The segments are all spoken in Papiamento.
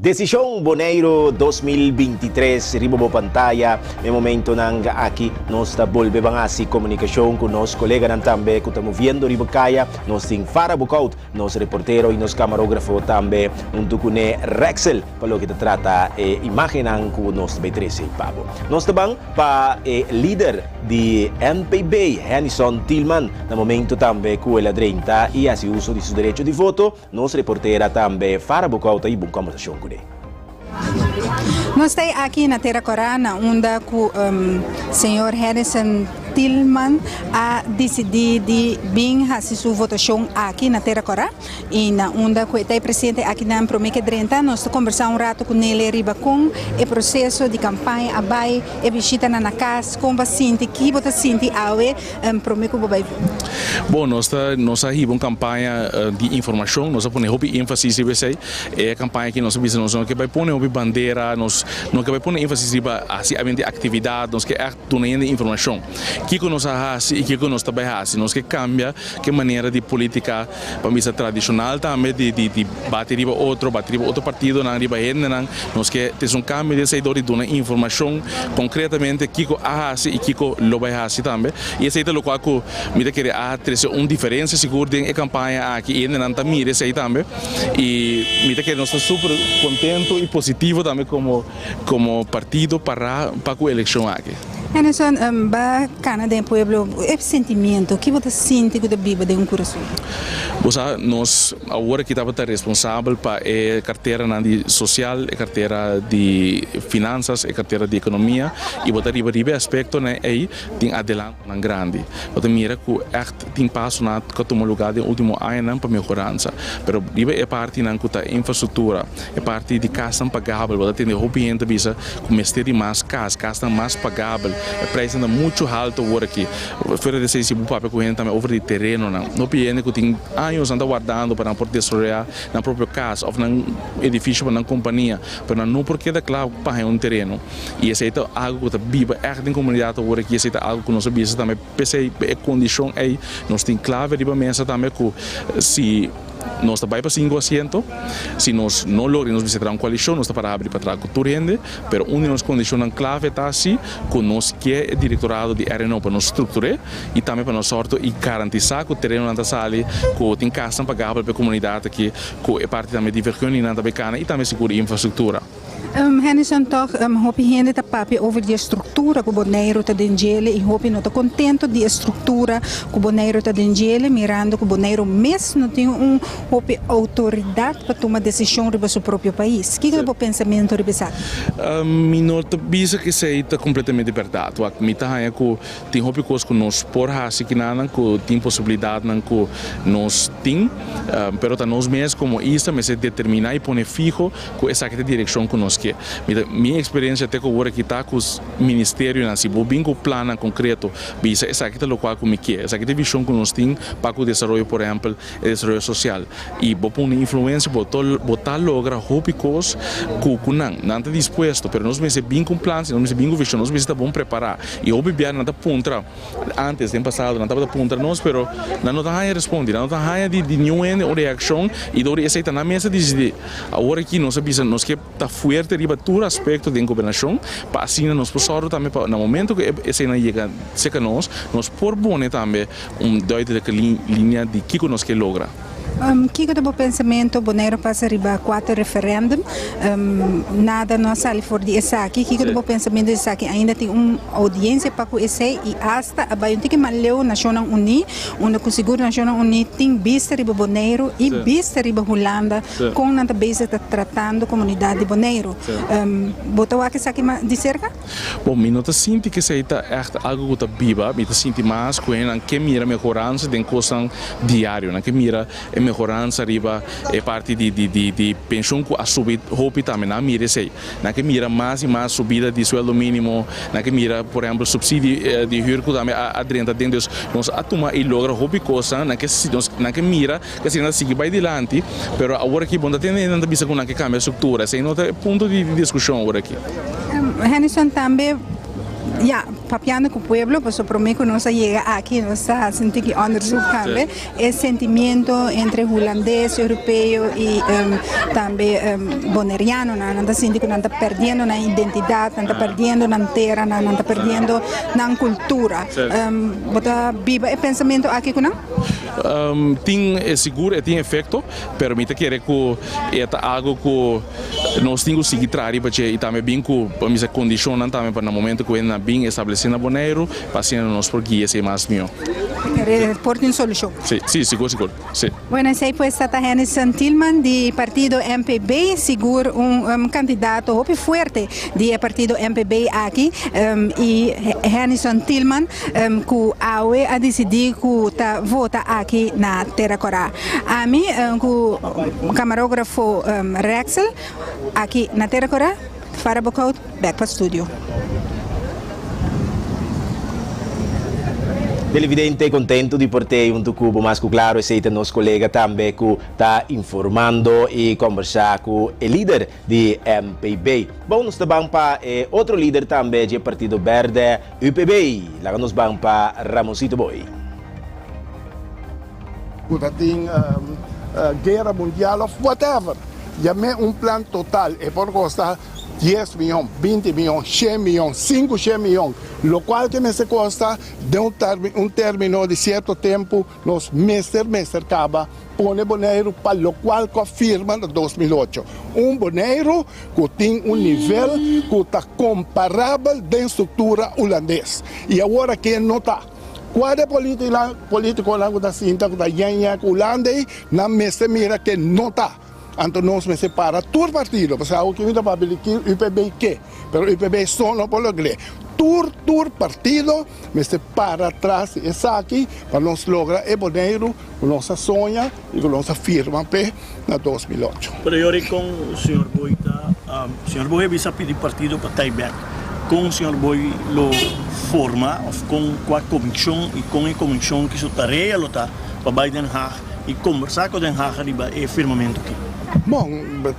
Desishon Boneiru 2023 riba bo pantaya. E momentonan aki nos ta bolbe ban hasi komunikashon ku nos koleganan tambe ku ta moviendo riba kaya. Nos tin Farah Boekhout, nos reportero i nos kamarógrafo tambe huntu kuné Rexel pa loke ta trata e imágennan ku nos ta bai trese pa bo. Nos ta ban pa e lider di NPB, Hennyson Thielman, na momento tambe ku el a drenta i hasi uso di su derecho di voto. Nos reportera tambe Farah Boekhout a hiba un kombersashon kuné. Nos ta aki na Tera Kòrá na unda ku señor Harrison Thielman a disidí di bin hasi su votashon aki na Tera Kòrá i na unda ku e ta e presidente akinan promé ke drenta nos ta kombersá un ratu ku Nele riba kon e proseso di kampaña a bai, e bishitanan na kas, kon bo a sinti, ki bo ta sinti awe promé ku bo bai vota. Bon, nos ta nos a hiba un kampaña di informashon, nos a pone hopi énfasis riba esei. E kampaña aki nos a bisa nos no ke bai pone hopi bandera, nos no ke bai pone énfasis riba hasi ambiente aktividat, nos ke ègt duna hende informashon. Kiko nos a hasi i kiko nos ta bai hasi. Nos ke kambia ke manera di polítika pa bisa tradishonal tambe di di di bati riba otro, bati riba otro partidonan, riba hendenan. Nos ke trese un kambio den esei dor di duna informashon konkretamente kiko a hasi i kiko lo bai hasi tambe. I esei ta lokual ku mi ta kere a trese un diferensia sigur den e kampaña aki i hendenan ta mira esei tambe. I mi ta kere nos ta super contento y positivo tambe como como partido para pa cu eleccion aki. Henderson, ba cana den e pueblo, e sentimiento, ki bo ta sinti cu ta biba den un curason? Bo sa, nos awor aki tabata responsabel pa e carteranan di social, e cartera di finanzas, e cartera di economia y bo ta riba riba e aspectonan ey tin adelantonan grandi. Bo ta mira cu echt Tin pasonan ku a tuma lugá den último añanan pa mehoransa, pero riba e partinan ku ta infrastruktura, e parti di kasnan pagabel, bo ta tende hopi hende ta bisa ku mester di mas kas, kasnan mas pagabel, e preisnan ta muchu haltu awor aki. Fuera di esei si bo papia ku hende tambe over di terenonan, hopi hende ku tin añosnan ta wardando pa nan por desaroyá nan propio kas òf nan edifisio pa nan kompania, pero nan no por keda kla pa haña un tereno i esei ta algu ku ta biba ègt den komunidat awor aki, esei ta algu ku nos a bisa tambe. P'esei e kondishon ei nos tin klave riba mesa tambe ku si nos ta bai pa sinku asiento, si nos no logra i nos mester traha un koalishon nos ta para habri pa traha ku tur hende, pero un di nos kondishonnan klave ta si ku nos ke e direktorado di RNO pa nos struktur'é i tambe pa nos sòrto i garantisá ku terenonan ta sali, ku tin kasnan pagabel pa e komunidat aki, ku e parti tambe di vergunningnan ta bai kana i tambe sigur infrastruktura. Henderson, Tòg hopi hende ta papia over di e struktura ku Boneiru ta den djele i hopi no ta kontento di e struktura ku Boneiru ta den djele mirando ku Boneiru mes no tin un hopi outoridat pa tuma desishon riba su propio pais. Kiko ta bo pensamentu riba esaki? Mi no ta bisa ku esei ta kompletamente bèrdat. Wak, mi ta haña ku Tin hopi kos ku nos por hasi kinanan, ku tin posibilidatnan ku nos tin, pero ta nos mes komo isla mester determiná i pone fiho ku esaki ta e direkshon ku nos ke. Mi ta, mi eksperensia te ku awor aki ta ku ministerionan, si bo bin ku plannan konkreto, bisa esaki ta lokual ku mi ke, esaki ta e vishon ku nos tin pa ku desaroyo, por ehèmpel e desaroyo sosial, i bo pone influensia bo ta bo ta logra hopi kos ku ku nan. Nan ta dispuesto, pero nos mester bin ku un plan, si nos mester bin ku vishon, nos mester ta bon prepará. I hopi bia nan ta puntra, antes den pasado nan tabata puntra nos, pero nan no ta haña respondi, nan no ta haña di di niun hende un reakshon i dor di esei ta nan mes ta disidí. Awor aki nos a bisa nos ke ta fuerte riba tur aspekto den gobernashon pa asina nos por sòru tambe pa na momento ku eseinan yega serka nos, nos por pone tambe un duidelijke linia di kiko nos ke logra. Kiko ta bo pensamentu? Boneiru pasa riba kuater referendum, nada no a sali for di esaki. Kiko ta bo pensamentu di esaki? Ainda tin un oudiensia pa ku esei i asta a bai un tiki mas leu Nashonnan Uní, unda ku sigur Nashonnan Uní tin bista riba Boneiru i bista riba Hulanda kon nan ta bezig ta tratando komunidat di Boneiru. Bo ta wak esaki di serka? Bon, mi no ta sinti ku esei ta ègt algu ku ta biba. Mi ta sinti mas ku hendenan ke mira mehoransa den kosnan diario. Nan ke mira e mehoransa riba e parti di di di di penshon ku a subi hopi tambe. Nan a mira esei. Nan ke mira mas i mas subida di sueldo mínimo. Nan ke mira, por ehèmpel, supsidi di hür ku tambe a drenta den. Dus nos a tuma i logra hopi kosnan. Nan ke nan ke mira ku esei nan ta sigui bai dilanti. Pero awor aki bo no ta tende hende nan ta bisa ku nan ke kambia struktura. Esei no ta e punto di diskushon awor aki. Henderson tambe, ya. papiando ku pueblo, pasobra promé ku nos a yega aki nos ta hasi un tiki onderzoek tambe, e sentimiento entre hulandes, europeo i tambe bonerianonan, nan ta sinti ku nan ta perdiendo nan identidat, nan ta perdiendo nan teranan, nan ta perdiendo nan kultura. Bo ta biba e pensamentu aki ku nan? Tin, sigur e tin efekto, pero mi ta kere ku e ta algu ku nos tin ku sigui traha riba dje i tambe bin ku pa misa kondishonnan tambe pa na momento ku hende nan bin establesé na Boneiru pa asina nos por guia esei mas mihó. Por tin solushon. Sí, sí, sigur, sigur, sí. Bueno, esei pues ta ta Hennyson Thielman di partido MPB, sigur un kandidato hopi fuerte di e partido MPB aki i Hennyson Thielman ku awe a disidí ku ta vota aki na Tera Kòrá. Ami ku kamarógrafo Rexel aki na Tera Kòrá, Farah Boekhout, bèk pa studio. Televidente contento di por tei hunto cu bo mas cu claro esey ta nos colega tambe cu ta informando y combersa cu e lider di MPB. Bon nos ta ban pa e otro lider tambe dje partido berde UPB. Laga nos ban pa Ramoncito Boy. Cu ta tin guera mundial of whatever. Yam'e un plan total e por costa dies miyon, binti miyon, shen miyon, sinku shen miyon, locual ke mester costa den un termino di cierto tempo nos mester mester caba pone Boneiru pa locual cu a firma na 2008. Un Boneiru cu tin un nivel cu ta comparabel den structura Hulandes y awor aki no ta. Cua de politiconan cu ta sinta cu ta yen yen cu Hulanda ey nan mester mira ke no ta. Anto nos mester para tur partido, pasobra awo ki mi ta papia di ki UPB ke, pero UPB so no por logr'é. Tur tur partido mester para tras di esaki pa nos logra e Boneiru ku nos a soña i ku nos a firma p'e na 2008. Pero yori kon señor Boy ta, señor Boy a bisa pidi partido pa tai bek. Kon señor Boy lo forma of kon kua komishon i kon e komishon ki su tarea lo ta pa bai Den Haag i kombersá ku Den Haag riba e firmamentu aki. Bon,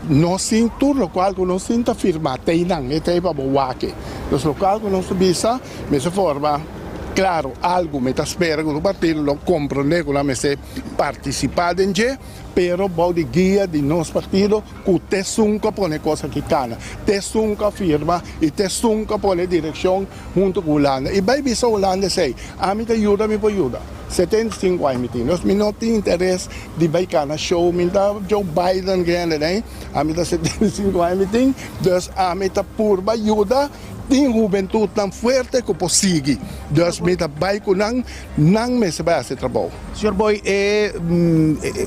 nos tin tur lokual ku nos tin ta firmá teinan, e tei pa bo wak. Dus lokual ku nos ta bisa mester forma klaro algu, mi ta spera ku tur partido lo komprondé ku nan mester partisipá den dje, pero bou di guia di nos partido ku t'esun ku a pone kos aki kana, t'esun ku a firma i t'esun ku a pone direkshon huntu ku Hulanda. I bai bisa Hulanda esei, ami ta yuda mi por yuda. 75 aña mi tin, dus mi no tin interes di bai kana show, mi ta Joe Biden grande nei, ami ta 75 aña mi tin, dus ami ta purba yuda, tin hubentudnan fuerte ku por sigui, dus mi ta bai ku nan, nan mester bai hasi trabou. Señor Boy, e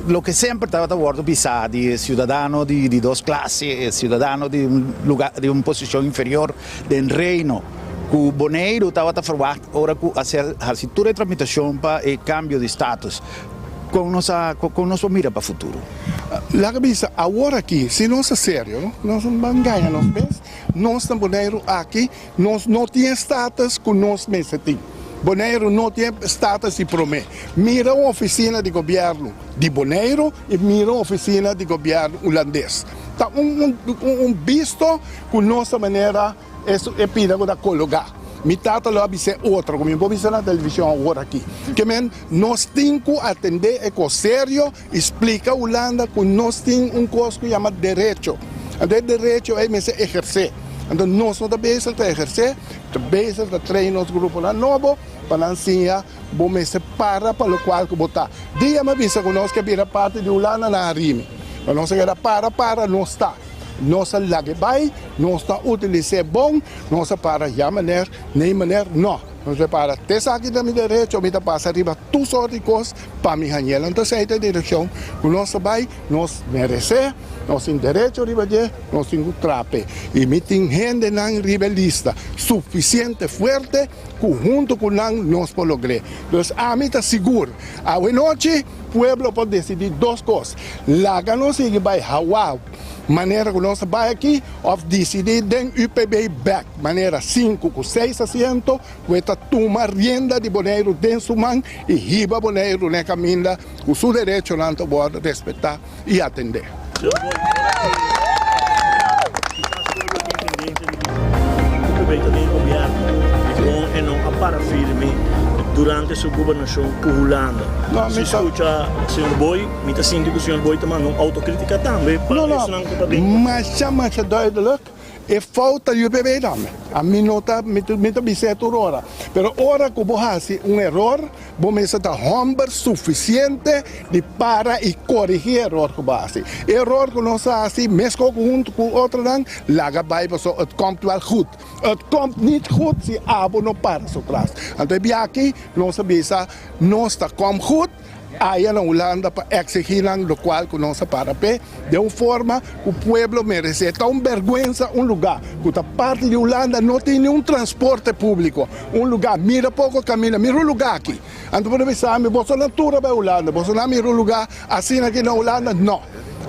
loke semper tabata wordo bisa di e ciudadano di dos clase, e ciudadano di un lugar, di un posicion inferior den Reino, ku Boneiru tabata ferwagt ora ku a ser hasi tur e tramitashon pa e kambio di status. Kon nos a kon nos por mira pa futuro? Laga bisa awor aki, si nos ta serio, no, nos no ban gaña nos mes, nos na Boneiru aki nos no tin e status ku nos mester tin. Boneiru no tin e status di promé. Mira un ofisina di gobièrnu di Boneiru i mira un ofisina di gobièrnu hulandes. Ta un un bisto ku nos ta manera e pida ku ta kologá. Mi tata lo a bis'é otro ku mi por bisa na televishon awor aki. Ke men nos tin ku atendé e kos serio i splika Hulanda ku nos tin un kos ku yama derecho. Anto e derecho ei mester ehersé. Anto nos no ta bezig ta ehersé, ta bezig ta train nos gruponan nobo pa nan siña bo mester para pa lokual ku bo ta. Dia mi a bisa ku nos ke bira parti di Hulanda nan a rimi. Ma nos a keda para para nos ta. Nos a lag'e bai, nos ta utilis'é bon, nos a para ya meneer, nee meneer, no. Nos a para te esaki ta mi derecho, mi ta pasa riba tur sort di kos pa mi hañ'el. Anto esei ta e direkshon ku nos ta bai, nos meresé, nos tin derecho riba dje, nos tin ku trap'e. I mi tin hendenan riba e lista sufisiente fuerte ku huntu ku nan nos por logr'é. Dus ami ta sigur, awenochi pueblo por desidí dos kos, laga nos sigui bai Hawa manera ku nos a bai aki òf disidí den UPB bèk manera sinku ku seis asiento ku e ta tuma rienda di Boneiru den su man i hiba Boneiru na e kaminda ku su derechonan ta wòrdu respetá i atendé. ta den gobièrnu, dikon e no a para firme durante su gobernashon ku Hulanda? No, Si mi ta. skucha señor Boy, mi ta sinti ku señor Boy ta manda un outokritika tambe pa No, no, esnan ku ta den. Masha, masha duidelijk. E fout ta UPB tambe. Ami no ta, mi ta bis'é tur ora. Pero ora ku bo hasi un eror, bo mester ta hòmber sufisiente di para i korigí e eror ku bo hasi. E eror ku nos a hasi meskos ku huntu ku otronan, laga bai pasobra het komt wel goed. Het komt niet goed si abo no para su tras. Anto e biaha aki nos a bisa, nos ta kom goed. Aya na Hulanda pa exigi nan locual cu nos a para p'e den un forma cu pueblo merece. Ta un berguensa un lugar cu ta parti di Hulanda no tin ni un transporte publico. Un lugar, mira poco caminda, mira un lugar aki. Anto bo ta bisa mi, boso nan tur a bay Hulanda, boso nan mira un lugar asina aki na Hulanda? No.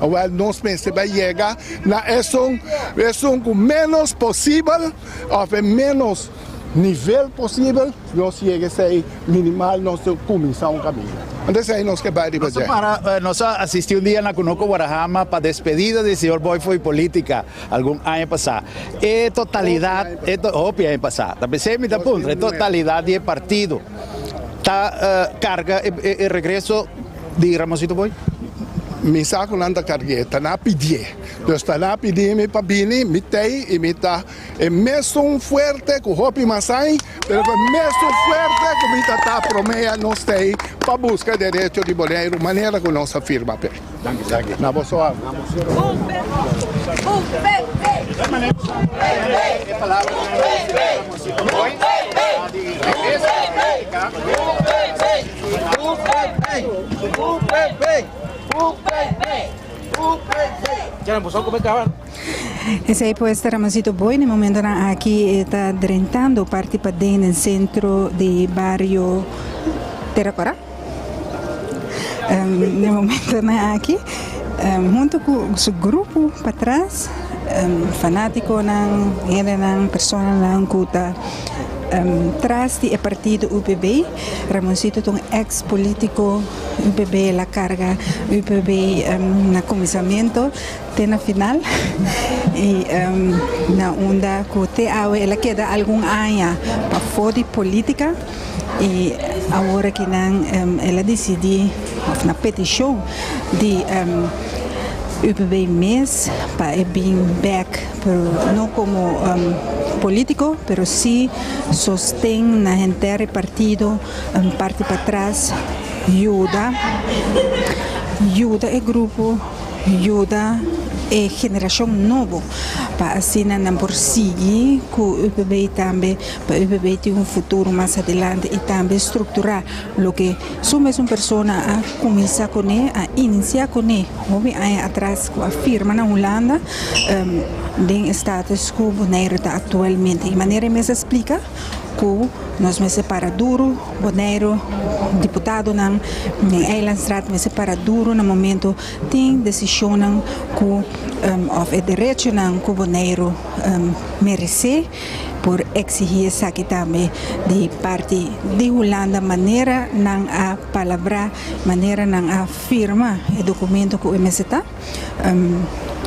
Awel nos mester bay yega na esun, esun cu menos posibel of e menos nivel posibel. Nos yega esei minimal nos ta kuminsá un kaminda. Anto esei nos ke bai riba dje. Nos a asistí un dia na Kunoko Warahama pa despedida di señor Boy fo'i polítika algun aña pasá. E totalidat, e to, hopi aña pasá. Ta p'esei mi ta puntra, e totalidat di e partido ta karga e regreso di Ramonsito Boy? Mi sa ku nan ta karg'é, ta nan a pidié. Dus ta nan a pidi mi pa bini, mi t'ei i mi ta. E mesun fuerte ku hopi mas ai, pero ku e mesun fuerte ku mi ta ta promea nos ta ei pa buska derecho di Boneiru manera ku nos a firma p'e. Na boso orden. Esei pues ta Ramoncito Boy. Na e momentonan aki e ta drentando parti paden den sentro di bario Tera Kora. Na e momentonan aki hunto ku su grupo patras, fanatikonan, hendenan, personanan ku ta tras di e partido UPB. Ramoncito ta un ex politico UPB, el a carga UPB na cuminsamento. Te na final y na unda cu te awe el a keda algun aña pafo di politica y awor aki nan el a dicidi of na peticion di UPB mes pa e bin bek pero no como politico pero si sosten na henter e partido parti patras yuda yuda e grupo. Yuda e generashon nobo pa asina nan por sigui ku UPB tambe pa UPB tin un futuro mas adelante i tambe strukturá loke su mesun persona a kuminsá kuné, a inisiá kuné hopi aña atras ku a firma na Hulanda den e status ku Boneiru ta aktualmente. I manera e mes a splika ku nos mester para duru. Boneiru, diputadonan den Eilandstraat mester para duro na momento tin desishonnan ku òf e derechonan ku Boneiru meresé por eksihí esaki tambe di parti di Hulanda manera nan a palabrá, manera nan a firma e dokumento ku e mester ta.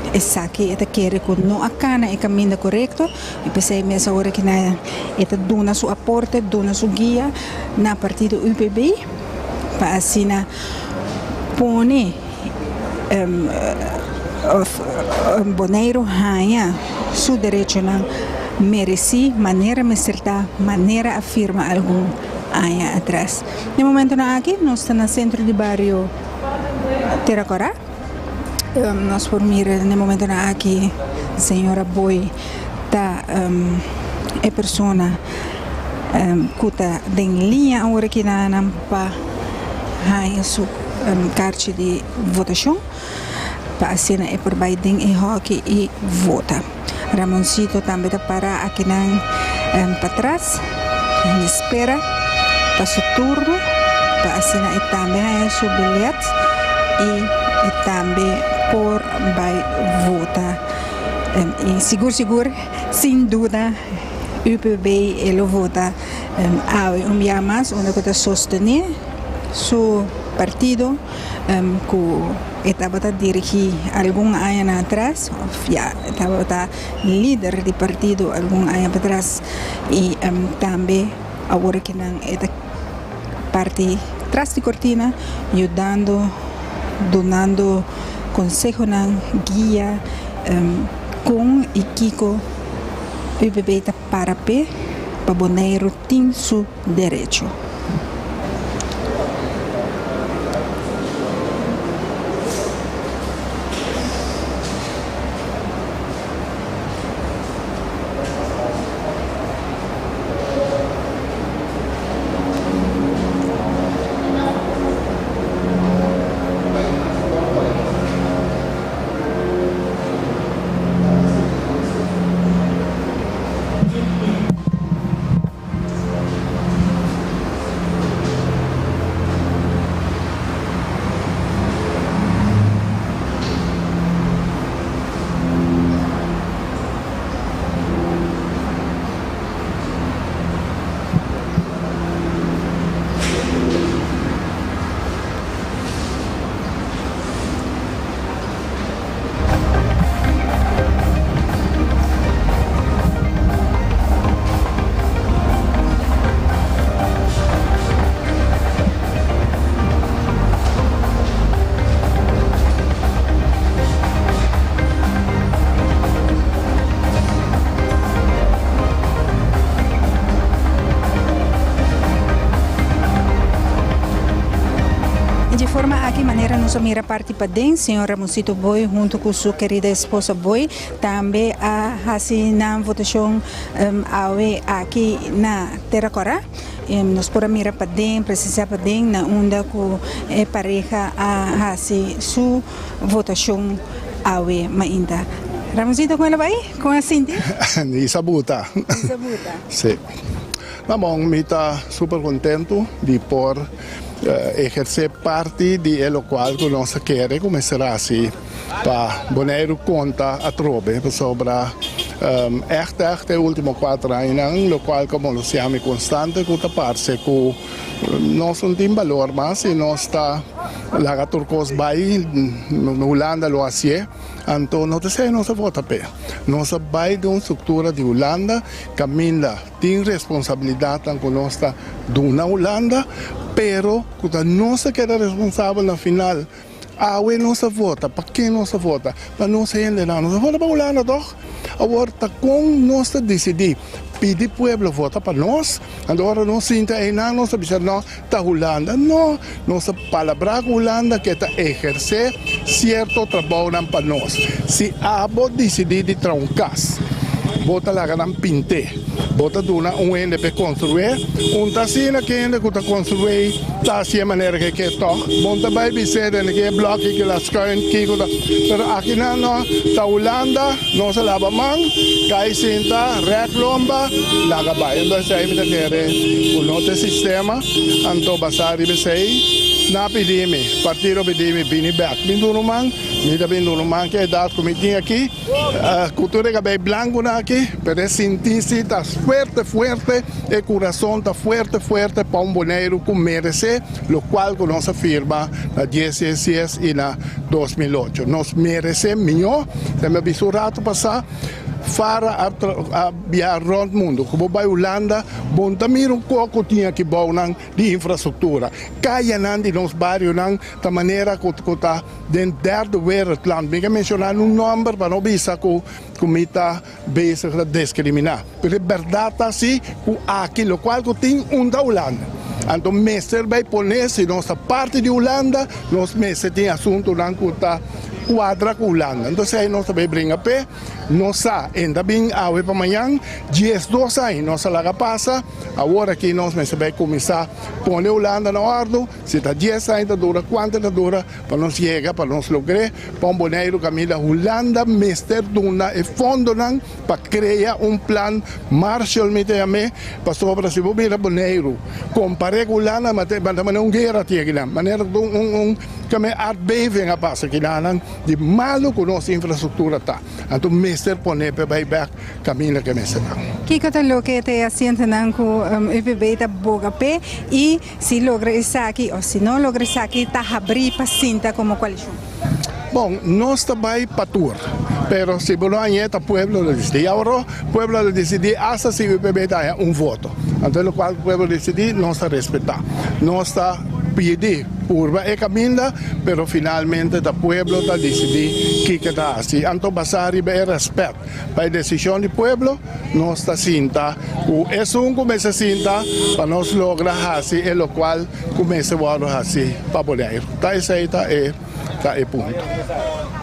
Esaki e ta kere ku no a kana e kaminda korekto i p'esei mes awor aki na e ta duna su aporte, duna su guia na partido UPB pa asina pone òf Boneiru haña su derechonan meresí manera mester ta, manera a firma algun aña atras. Den momentonan aki nos ta na sentro di bario. Tera Kòrá. Nos por mira den e momentonan aki señora Boy ta e persona ku ta den liña awor aki na nan pa haña su karchi di votashon pa asina e por bai den e hòki i vota. Ramoncito tambe ta para akinan patras en espera pa su turno pa asina e tambe haña su bilet y e tambe por bai vota. Y sigur sigur sin duda UPB e lo vota awe un bia mas unda cu ta sostene su. partido ku e tabata dirigí algun añanan atras òf ya e tabata lider di partido algun aña patras i tambe awor ke nan e ta parti tras di kortina yudando dunando konsehonan guia kon i kiko UPB ta para p'e pa Boneiru tin su derecho. Dje forma aki manera nos a mira parti paden, señor Ramoncito Boy hunto cu su kerida esposa Boy tambe a haci nan votacion awe aki na Tera Cora. Nos por a mira paden, presencia paden na unda cu e pareha a haci su votacion awe mainta. Ramoncito con el a bay? Con a sinti? Isa buta. Isa buta. Si. Na bon, mi ta super contento di por eherce parti di e locual cu nos a kere cu mester haci pa Boneiru conta atrobe pasobra echt echt e ultimo cuater añanan locual como lo siami mi constante cu ta parce cu nos no tin balor mas y nos ta laga tur cos bay Hulanda lo hacié anto no ta esey nos a vota p'e nos a bay den un structura di Hulanda caminda Tin responsabilidatnan ku nos ta duna Hulanda, pero ku ta nos ta keda responsabel na final. Awe nos a vota, pa ken nos a vota? Pa nos hendenan. Nos a vota pa Hulanda tòg? Awor ta kon nos ta disidí pidi pueblo vota pa nos? Anto ora nos sinta einan nos ta bisa no, ta Hulanda. No, nos ta palabrá ku Hulanda ke ta ehersé sierto trabounan pa nos. Si abo disidí di traha un kas, bo ta laga nan pint'é, bo ta duna un hende p'e konstrué. Un ta asina ku e hende ku ta konstrué ta hasi e manera ku e ke tòg. Bo no ta bai bis'é den ki e blòki, ki la skùin, kiko ta. Pero akinan no, ta Hulanda, nos a laba man, kai sinta, rèk lomba, laga bai. Entonces esei mi ta kere ku no ta e sistema. Anto basá riba esei, nan a pidi mi, partido a pidi mi bini bèk. Bin duna un man, mi ta bin duna un man ku e edat ku mi tin aki, ku tur e kabei blankunan aki, pero e sinti si ta fuerte fuerte, e kurason ta fuerte fuerte pa un Boneiru ku meresé lokual ku nos a firma na diesisies i na 2008. Nos meresé mihó, se mi a bisa un ratu pasá. Fara a biaha rond mundo. Ku bo bai Hulanda, bo no ta mira un koko tin aki bounan di infrastruktura. Kayanan di nos barionan ta manera ku ta den derde wereldland. Mi ke menshoná nun nòmber pa no bisa ku mi ta bezig ta diskriminá. Pero e bèrdat ta si ku aki lokual ku tin un ta Hulanda. Anto mester bai pone si nos ta parti di Hulanda, nos mester tin asuntunan ku ta kuadra ku Hulanda. Entonces ei nos ta bai bringa p'e. Nos sa e ta bin awe pa mañan, 12 aña nos a laga pasa, awor aki nos mester bai kuminsá pone Hulanda na òrdu, si ta dies aña ta dura, kuantu ta dura pa nos yega, pa nos logr'é, pa un Boneiru kaminda Hulanda mester duna e fondonan pa krea un plan Marshall mi ta yam'é, pasobra si bo mira Boneiru kompar'é ku Hulanda, ta manera un guera tin akinan, manera un. Ke men aardbeving a pasa kinanan di malu ku nos infrastruktura ta. Anto mester pone p'e bai bek kaminda ke mester ta. Kiko ta loke ta e asientonan ku UPB ta boga p'e i si logra esaki o si no logra esaki ta habrí pa sinta komo koalishon? Bon, nos ta bai pa tur, pero si bo no hañ'é ta pueblo lo disidí. Awor pueblo lo disidí asta si UPB ta haña un voto. Anto lokual ku pueblo disidí nos ta respetá. Nos ta pidi purba e kaminda, pero finalmente ta pueblo ta disidí kiko ta hasi. Anto basá riba e rèspèt pa e desishon di pueblo, nos ta sinta ku esun ku mester sinta pa nos logra hasi e lokual ku mester wòrdu hasi pa Boneiru. Ta esei ta e. ta e punto.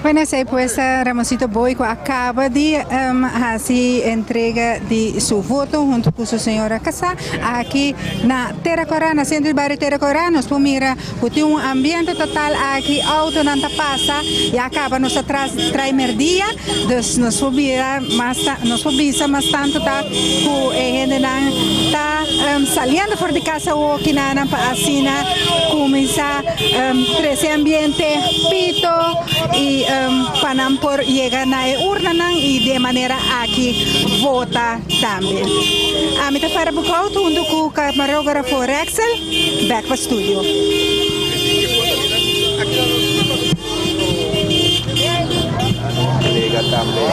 Bueno esei pues ta Ramoncito Boy cu a caba di haci entrega di su voto hunto cu su señora casa aki na Tera Cora, na centro di bario Tera Cora. Nos por mira cu tin un ambiente total aki, autonan ta pasa, ya caba nos ta tras trai merdia, dus nos por mira mas nos por bisa mas tanto ta cu e hendenan ta saliendo for di casa awoki nan pa asina cuminsa. Trece ambiente pito y pa nan por yega na e urnanan y di e manera aki vota tambe. Ami ta Farah Boekhout hunto cu camarógrafo Rexel, bek pa studio. Colega tambe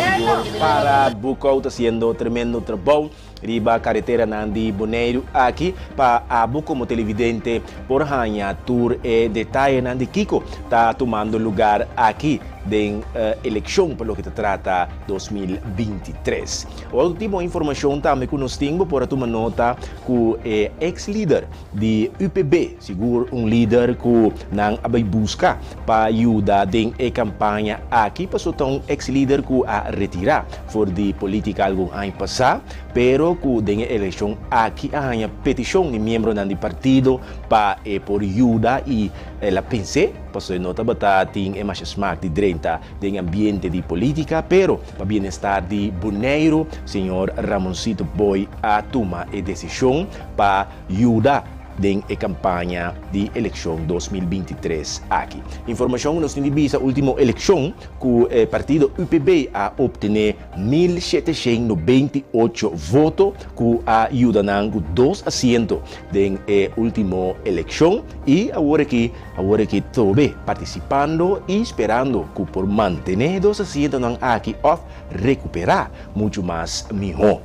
Farah Boekhout haciendo tremendo trabou. Riba kareteranan di Boneiru aki pa abo komo televidente por haña tur e detayenan di kiko ta tumando lugar aki den elekshon pa loke ta trata 2023. Otro tipo informashon tambe ku nos tin bo por a tuma nota ku e eks lider di UPB, sigur un lider ku nan a bai buska pa yuda den e kampaña aki paso ta un eks lider ku a retirá for di polítika algun aña pasá, pero ku den e elekshon aki a haña petishon di miembronan di partido pa e por yuda i el a pens'é paso e no tabata tin e masha smak di drenta den ambiente di polítika, pero pa bienestar di Boneiru señor Ramoncito Boy a tuma e desishon pa yuda den e kampaña di elekshon 2023 aki. Informashon ku nos tin di bisa ultimo elekshon ku e partido UPB a optené 1798 voto ku a yuda nan ku dos asiento den e ultimo elekshon i awor aki awor aki tobe partisipando i sperando ku por mantené e dos asientonan aki òf rekuperá muchu mas mihó.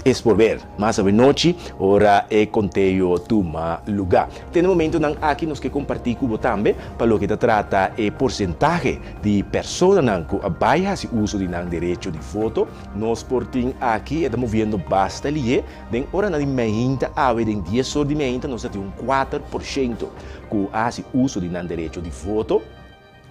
Es por ber mas avenochi ora e konteo tuma lugá. Te na momentonan aki nos ke kompartí ku bo tambe pa loke ta trata e porsentahe di personanan ku a bai hasi uso di nan derecho di voto. Nos por tin aki e ta moviendo basta lié. Den oranan di meinta awe den dies or di meinta nos ta tin un 4% ku a hasi uso di nan derecho di voto.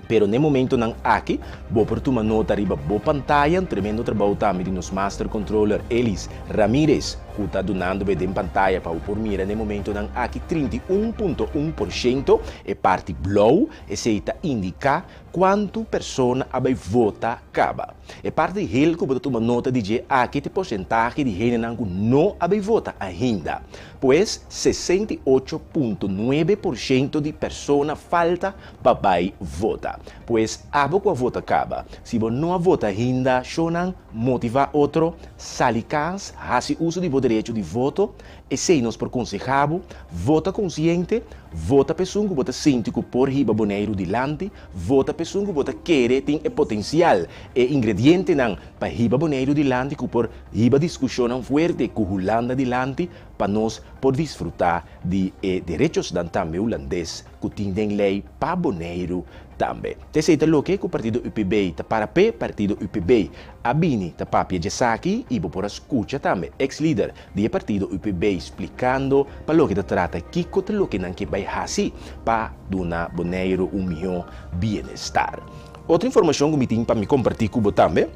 Pero n'e momentonan aki, bo por tuma nota riba bo pantaya, un tremendo trabou tambe di nos master controller Elis Ramirez cu ta dunando be den pantaya pa bo por mira n'e momentonan aki 31.1% e parti blou, esey ta indica cuanto persona a bay vota caba. E parti hel cu bo ta tuma nota di dje aki ta e porcentahe di hendenan cu no a bay vota ainda. Pues 68.9% di persona falta pa bai vota. Pues abo ku a vota kaba. Si bo no a vota ainda, shownan, motivá otro, sali kas, hasi uso di bo derecho di voto. Esei nos por konsehá bo, vota konsiente, vota pa esun ku bo ta sinti ku por hiba Boneiru dilanti, vota pa esun ku bo ta kere tin e potensial, e ingredientenan pa hiba Boneiru dilanti ku por hiba diskushonnan fuerte ku Hulanda dilanti pa nos por disfrutá di e derechosnan tambe hulandes ku tin den lei pa Boneiru tambe. Ta esei ta loke ku partido UPB ta para p'e. Partido UPB a bini ta papia djesaki i bo por a skucha tambe eks lider di e partido UPB splikando pa loke ta trata kiko ta loke nan ke bai hasi pa duna Boneiru un mihó bienestar. Otro informashon ku mi tin pa mi kompartí ku bo tambe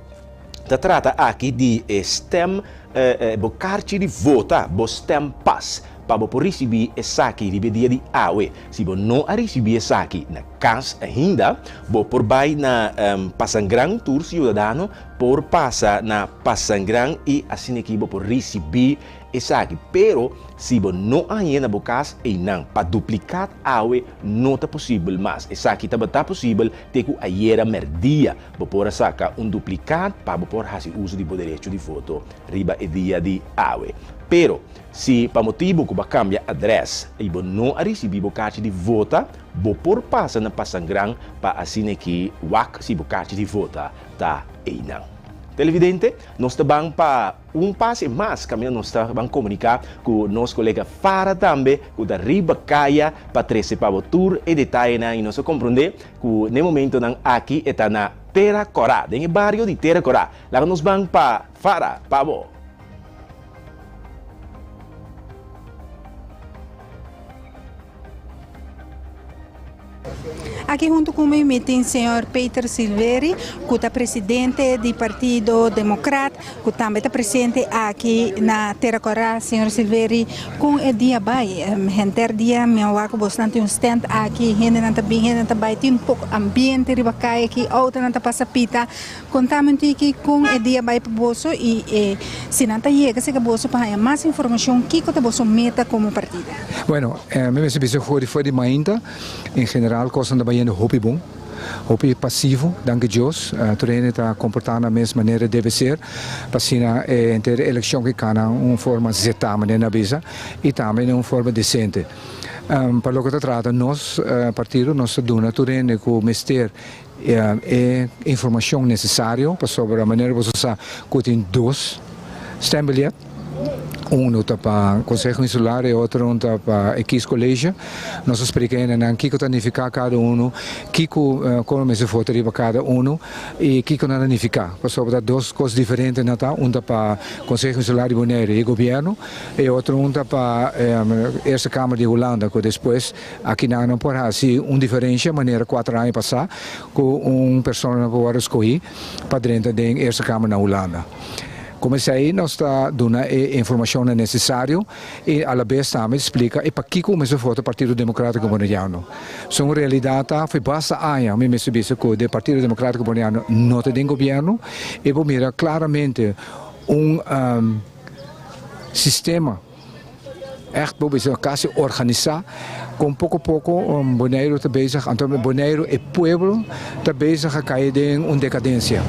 ta trata aki di e stem bo karchi di vota, bo stempas. Pa bo por risibí esaki riba e dia di awe. Si bo no a risibí esaki na kas ainda, bo por bai na Pasangran, tur siudadano por pasa na Pasangran i asin'aki bo por risibí esaki. Pero si bo no a hañ'é na bo kas einan, pa duplikat awe no ta posibel mas. Esaki tabata posibel te ku ayera mèrdia. Bo por a saka un duplikat pa bo por hasi uso di bo derecho di voto riba e dia di awe. Pero si pa motibu ku bo a kambia adrès i bo no a risibí bo karchi di vota, bo por pasa na Pasangran pa asin'aki wak si bo karchi di vota ta einan. Televidente, nos ta ban pa un pase mas kaminda nos ta ban komuniká ku nos kolega Farah tambe ku ta riba kaya pa trese pa bo tur e detayenan i nos a komprondé ku n'e momentonan aki e ta na Tera Kòrá, den e bario di Tera Kòrá. Laga nos ban pa Farah, pa bo. Aki hunto cu mi mi tin señor Peter Silveri cu ta presidente di Partido Democrat cu tambe ta presente aki na Tera Cora. Señor Silveri, con e dia bay? Henter dia mi a wak cu bosnan tin un stand aki, hendenan ta bin, hendenan ta bay, tin un poco ambiente riba cay aki, autonan ta pasa pita. Contame un tiki con e dia bay pa boso y e si nan ta yega cerca boso pa haya mas informacion kico ta boso meta como partido. Bueno, mi mester bisa for di for di mainta en general cosnan ta bayendo hopi bon, hopi pasivo, danki Dios, tur hende ta comporta nan mes manera debe ser, pa asina e henter eleccion ke cana un forma zeta manera nan a bisa y tambe den un forma decente. Pa loke ta trata nos partido nos ta duna tur hende cu mester E informacion necesario pasobra manera boso sa cu tin dos stembiljet, uno ta pa Conseho Insular e otro un ta pa e kiescollege. Nos a splica hendenan kico ta nifica cada uno, kico como mester vota riba cada uno y kico nan ta nifica pasobra ta dos cos diferente nan ta, un ta pa Conseho Insular di Bonaire y gobierno e otro un ta pa Eerste Kamer di Hulanda cu despues Aki nan no por hasi un diferencia manera cuater aña pasa cu un persona no por worde scogi pa drenta den Eerste Kamer na Hulanda. Como esey nos ta duna e informacionnan necesario y alabes tambe splica e pakico mester vota Partido Democratico Boneriano. So un realidad ta fo'i basta aña mi mester bisa cu de Partido Democratico Boneriano no ta den gobierno y bo mira claramente un sistema. Echt bo bisa casi organisa con poco poco Boneiru ta bezig, anto Boneiru e pueblo ta bezig a cay den un decadencia.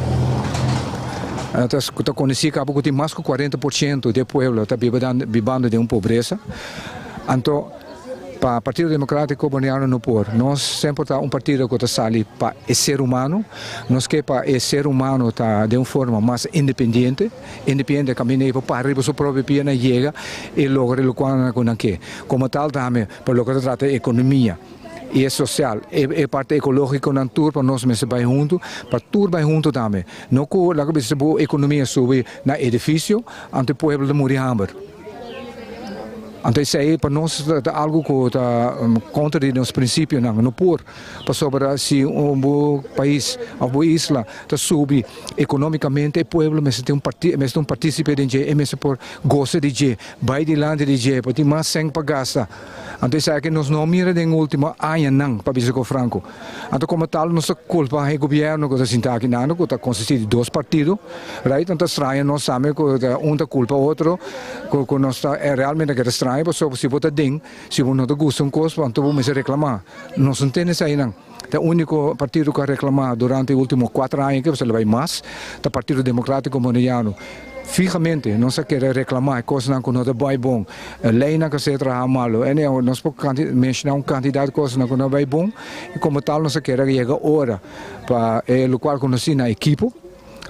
Ta ta conoci caba cu tin mas cu 40% di e pueblo ta bibando den un pobresa. Anto Pa Partido Democratico Boneriano no por. Nos semper ta un partido cu ta sali pa e ser humano. Nos ke pa e ser humano ta den un forma mas independiente. Independiente caminda y por para riba su propio pia nan yega y logra locual cu nan ke. Como tal tambe pa loke ta trata e economia y e social, e parte ecologico nan tur pa nos mester bay hunto, pa tur bay hunto tambe. No cu laga bisa bo economia subi na edificio anto e pueblo ta muri hamber. Anto esei pa nos ta algu ku ta kontra di nos prinsipionan. No por, pasobra si un bo pais òf bo isla ta subi ekonomikamente e pueblo mester tin un mester un partisipe den dje, e mester por gosa di dje, bai dilanti di dje, por tin mas sèn pa gasta. Anto esaki nos no mira den ultimo añanan, pa bisa ku franko. Anto komo tal nos ta kulpa e gobièrnu ku ta sinta aki nan ku ta konsistí di dos partido, right? Anto ta straña nos tambe ku ta un ta kulpa otro ku ku nos ta realmente ke ta straña pasobra si bo ta den si bo no ta gusta un kos anto bo mester reklamá. Nos no tende eseinan. Ta e úniko partido ku a reklamá durante e último kuater aña aki pasobra bai mas ta Partido Democratico Boneriano. Fijamente nos a kere reclama e cosnan cu no ta bay bon, leynan cu a ser traha malo, anyhow nos por menciona un cantidad di cosnan cu no a bay bon y como tal nos a kere yega ora pa e locual cu nos tin na ekipo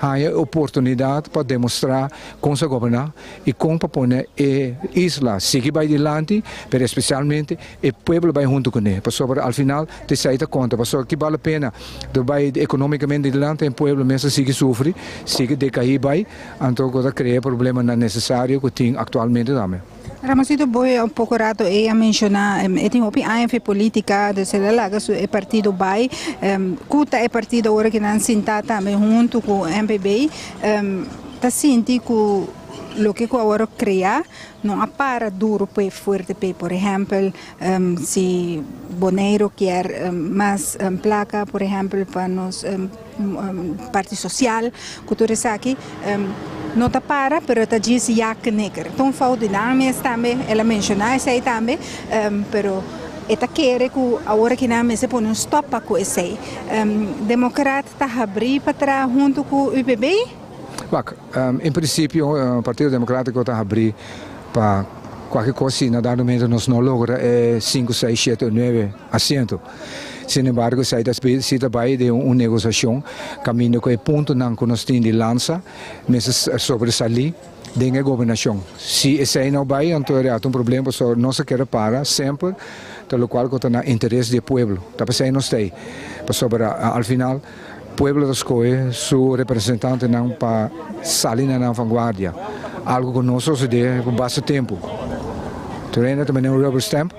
haya e oportunidad pa demostra con sa goberna y con pa pone e isla sigui bay dilanti pero especialmente E pueblo bai hunto kuné, pasobra al final ta esei ta konta, pasobra ki bal la pena di bai ekonómikamente dilanti en pueblo mes ta sigui sufri, sigui dekaí bai, anto ku ta krea problemanan nesesario ku tin aktualmente tambe. Ramosito Boy un poko rato ei a menshoná e tin hopi aña fe polítika, dus el a laga su e partido bai, ku ta e partido ora ku nan sintá tambe hunto ku MPB ta sinti ku. Loke ku awor krea no a para duro p'e fuerte p'e. Por ehèmpel, si Boneiru kier mas plaka, por ehèmpel, pa nos parti sosial ku tur esaki, no ta para, pero ta djis ya knikker. Ta un fout di nan mes tambe, el a menshoná esei tambe, pero e ta kere ku awor aki nan mester pone un stòp pa ku esei. Demokrat ta habrí pa traha huntu ku UPB? Wak, en prinsipio Partido Demokratiko ta habrí pa kualke kos si na dado momento nos no logra e sinku, seis, shete o nuebe asiento. Sin embargo esei ta si ta bai den un negosiashon kaminda ku e puntonan ku nos tin di lansa mester sobresalí den e gobernashon. Si esei no bai anto e ta un problema pasobra nos a keda para semper ta lokual ku ta na interes di e pueblo. Ta p'esei nos ta ei pasobra al final. Pueblo ta skohe su representantenan pa sali na nan vanguardia, algo ku no sosodé ku basta tempu. Tur hende ta manda un rubber stamp,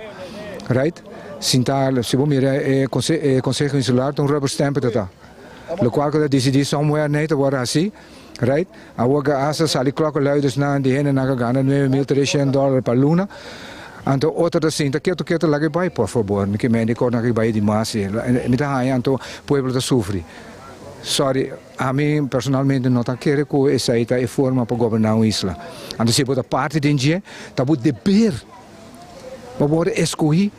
right? Sinta, si bo mira e e Konseho Insular ta un rubber stamp ta ta. Lokual ku ta disidí somewhere nei ta wòrdu hasí, right? Awor ku asta sali klokkenluidersnan di hendenan ku gana 9300 dòler pa luna, anto otro ta sinta ketu ketu laga e bai, por fabor, mi ke mende kos nan ke bai dimas i mi ta haña anto pueblo ta sufri. Sorry, ami personalmente no ta kere ku esei ta e forma pa goberná un isla. Anto si bo ta parti den dje, ta bo deber pa bo eskohí.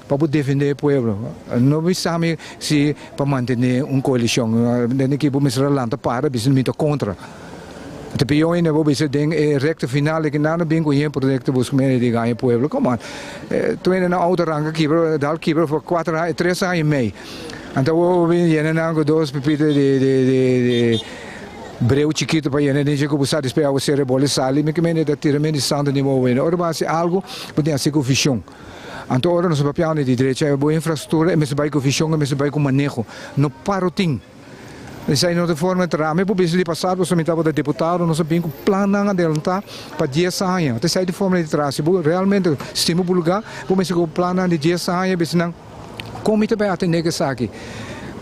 Pa bo defende e pueblo. No bisa mi si pa mantene un coalicion. Den aki bo mester a lanta para bisa mi ta contra. Ta pior ainda bo bisa den e recta final aki nan a bin cu yen proyecto busca manera di gaña e pueblo. Come on. Tu hende nan auto ranca kibra, dal kibra for cuatro aña, tres aña y mei. Anto bo bin yena nan cu dos pipita di breu chikito pa yena den dje cu bo sa despues awa cera e boli sali. Mi ke mende ta tira mende santo ni bo wende. Ora bo haci algo bo tin haci cu vision. Anto ora nos ta papiando di drecha e bo infrastruktura e mester bai ku vishon, e mester bai ku maneho, no parotin. Esei no ta forma di traha. Mi por bisa di pasado pasobra mi tabata diputado, nos a bin ku plannan adelantá pa dies aña. Ta esei ta forma di traha. Si bo realmente stima bo lugá, bo mester ku plannan di dies aña, bisa nan kon mi ta bai atendé ku esaki.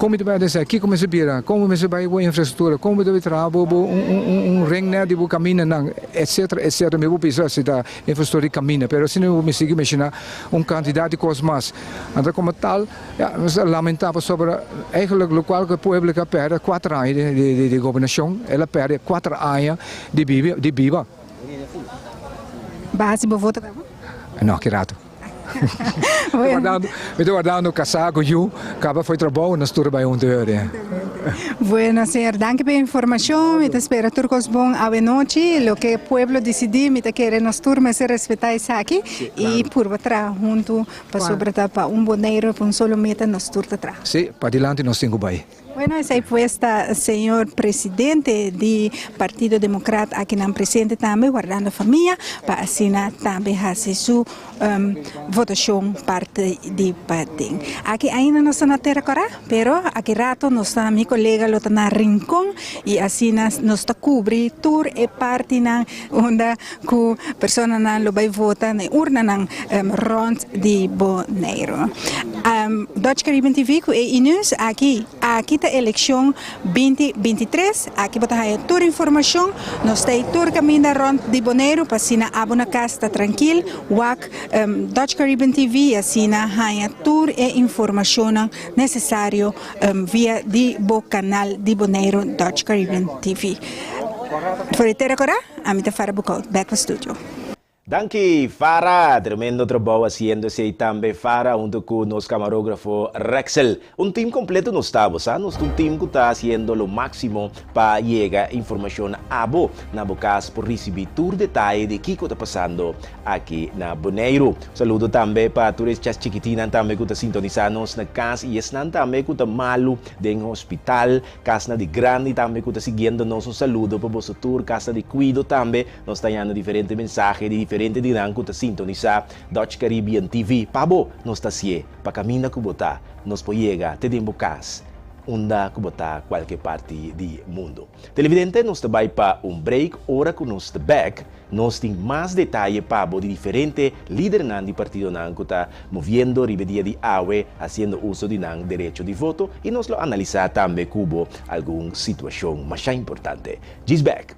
Kon mi ta bai atendé esaki? Kiko mester bira? Kon bo mester bai bo infrastruktura? Kon bo ta bai traha bo bo un ringnet di bo kamindanan? Etcetera, etcetera. Mi por bisa si ta. Infrastruktura di kaminda, pero asina bo mi sigui menshoná un kantidat di kos mas. Anto komo tal, ya, nos ta lamentá pasobra eigenlijk lokual ku e pueblo ke a pèrdè kuater aña di di gobernashon, el a pèrdè kuater aña di bibi di biba. Bo a hasi bo voto kaba? No, ki rato. Mi ta wardando kasá ku yu kaba fo'i trabou, nos tur a bai huntu heur. Bueno, señor, danki pa e informacion. Mi ta spera tur cos bon awe nochi. Loke pueblo dicidi, mi ta kere nos tur mester respeta esaki y purba traha hunto pasobra ta pa un Boneiru, pa un solo meta nos tur ta traha. Sí, padilanti nos tin cu bay. Bueno, esey pues ta señor presidente di Partido Democrat akinan presente tambe wardando famia pa asina tambe haci su Votacion parti di paden. Aki ainda nos ta na Tera Cora, pero aki rato nos ta, mi colega lo ta na Rincon y asina nos ta cubri tur e partinan unda cu personanan lo bay vota na e urnanan rond di Boneiru. Dutch Caribbean TV cu EI News aki, aki ta eleccion 20 23, aki bo ta haya tur informacion, nos ta ei tur caminda rond di Boneiru pa asina abo na cas ta trankil, wak Dutch Caribbean TV y asina haya tur e informacionnan necesario via di bo canal di Boneiru Dutch Caribbean TV. For di Tera Cora, ami ta Farah Bukout, back pa studio. Danki Farah, tremendo trabou haciendo esey tambe Farah hunto cu nos camarografo Rexel. Un team completo nos ta, bo sa, nos ta un team cu ta haciendo lo maximo pa yega informacion abo na bo cas por ricibi tur detaye di kico ta pasando aki na Boneiru. Un saludo tambe pa tur e chas chikitinan tambe cu ta sintonisa nos na cas y esnan tambe cu ta malu den hospital, casnan di grandi tambe cu ta siguiendo nos, un saludo pa boso tur, casnan di cuido tambe. Nos ta hañando diferente mensahe di diferente di nan ku ta sintonisá Dutch Caribbean TV. Pa bo, nos ta hasié pa kaminda ku bo ta, nos por yega te den bo kas, unda ku bo ta kualke parti di mundu. Televidente, nos ta bai pa un break. Ora ku nos ta bèk, nos tin mas detaye pa bo di diferente lidernan di partidonan ku ta moviendo riba e dia di awe, hasiendo uso di nan derecho di voto, i nos lo analisá tambe ku bo algun situashon masha importante. Djis bèk!